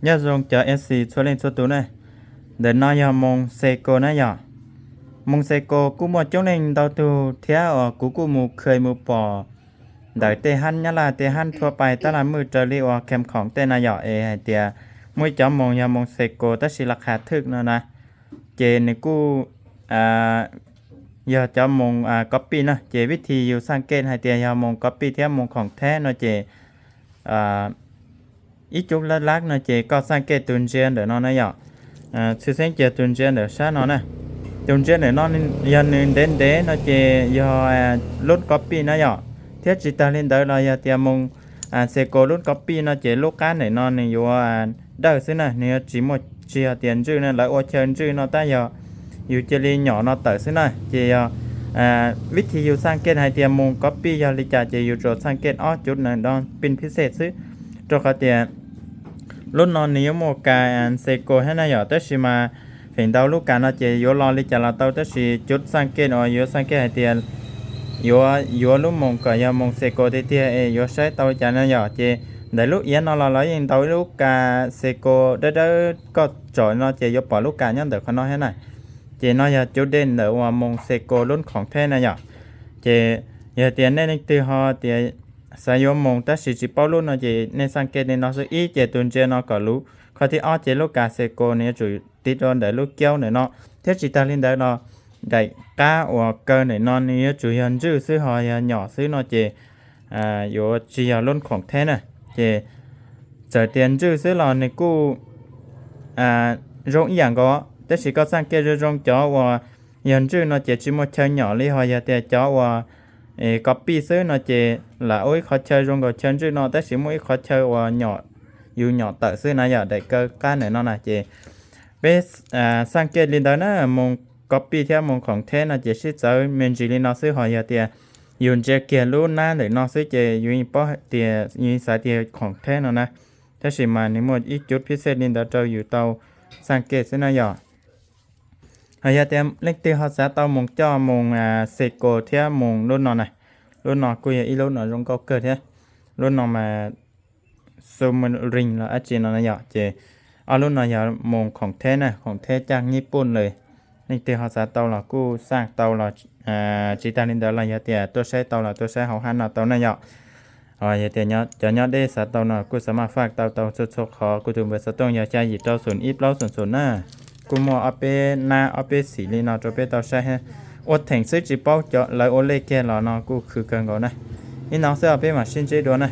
Nyob zoo cov F C txhua leej txhua tus na, ntawm no yog moos Seiko na yom. Moos Seiko kuj muaj coob leej ntau tug thiab uas kuv kuj mus kheev mus pom ntawm tej hab Nyab Laj tej hab thua pais tab laj mwj raws li uas kheem khoom tej na yom, es hais tias muaj ib cov moos yog moos Seiko tab sis las qha thwj no na, ces nws kuj yog cov moos copy na, ces vib thi yus xaj kej hais tias yog moos copy thiab moos khoom theb no ces ib cub lab lab no ces koj xaj kej tus ntsia ntawm no na yom. Txhwj xeeb cia tus ntsia ntawm sab no na. Tus ntsia ntawm no yog nws ntev ntev no ces yog lub copy na yom. Thiab tsis tag li ntawd los yog tias moos Seiko lub copy no ces lub qab ntawm no nws yuav dawj xwb na, nws yuav tsis muaj tsis yog tias ntswj na, lawv ua chaw ntswj no tab yog yus cia li nyom no tawm xwb na. Ces yog vib thi yus xaj kej hais tias moos copy yog li cas ces yus tsuas xaj kej ob cub no pin phib xej xwb, rau qhov tias lub no nws yuav muaj kas Seiko thiab na yom, tab sis mas feem ntau lub kas no ces yuav lo li cas los tau, tab sis cub xaj kej uas yuav xaj kej hais tias yuav yuav lub moos kom yog moos Seiko tiag tiag es yuav saib tau li cas na yom. Ces ntawm lub iav no los lawv yeej ntaus ib lub kas Seiko dawb dawb, koj tsom no ces yuav pom lub kas nyob ntawm qhov no thiab na. Ces no yog cub dej ntawm uas moos Seiko lub khoom theb na yom. Ces yog tias nej leej twg ho tias xav yuav moos tab sis tsis paub lub no ces nej xaj kej li no xwb, ib ces tus ntsia no kom luv, qhov thib ob ces lub kas Seiko nws yuav tsum tiv rau ntawm lub kiaub ntawm no, thiab tsis tag li ntawd los daim qab uas kaw ntawm no nws yuav tsum yog ntswj xwb, ho yog nyom xwb no ces yuav tsis yog lub khoom theb na. Ces txawm tias ntswj xwb los nws kuj zoo ib yam nkaus, tab sis koj xaj kej zoo zoo, cov uas yog ntswj no ces tsis muaj chaw nyom li, ho yog tias cov uas copy xwb no ces lam ua ib qhov chaw zoo nkaus chaw ntswj no tab sis muaj ib qhov chaw uas nyom, yus nyom tawm xwb na yom, daim kaw qab ntawm no na. Ces peb xaj kej li ntawd na, moos copy thiab moos khoom theb no ces sib txawv me ntsis li no xwb, ho yog tias yus ntsia kiag lub nab ntawm no xwb ces yus yeej paub tias, yus yeej xav tias khoom theb no na, tab sis mas nws muaj ib cub phib xej li ntawd rau yus tau xaj kej xwb na yom. Ho yog tias leej twg ho xav tau moos coj moos Seiko thiab moos lub no na, lub no kuj yog ib lub no zoo nkauj kawg thiab, lub no mas Submarine los dab tsi no na yom, ces ob lub no yog moos khoom theb na, khoom theb caj nyij puj lawm. Leej twg ho xav tau los kuj xaj tau los, tsis tag li ntawd los yog tias tuaj saib tau los tuaj saib hauv hab no tau na yom. Yog tias cov nyob deb xav tau no kuj xav maj faj tau tau txhua txhua qhov. Kuv tus npawb xov tooj yog xya yim rau xoom ib plaub xoom xoom na. Kuj muaj ob peb nab ob peb xim li no rau peb tau saib. Ua theem xwb tsis paub cov lawv ua lej kiag los no kuj khwv kawg nkaus na. Ib no xwb os, peb mam sib ntsib dua na.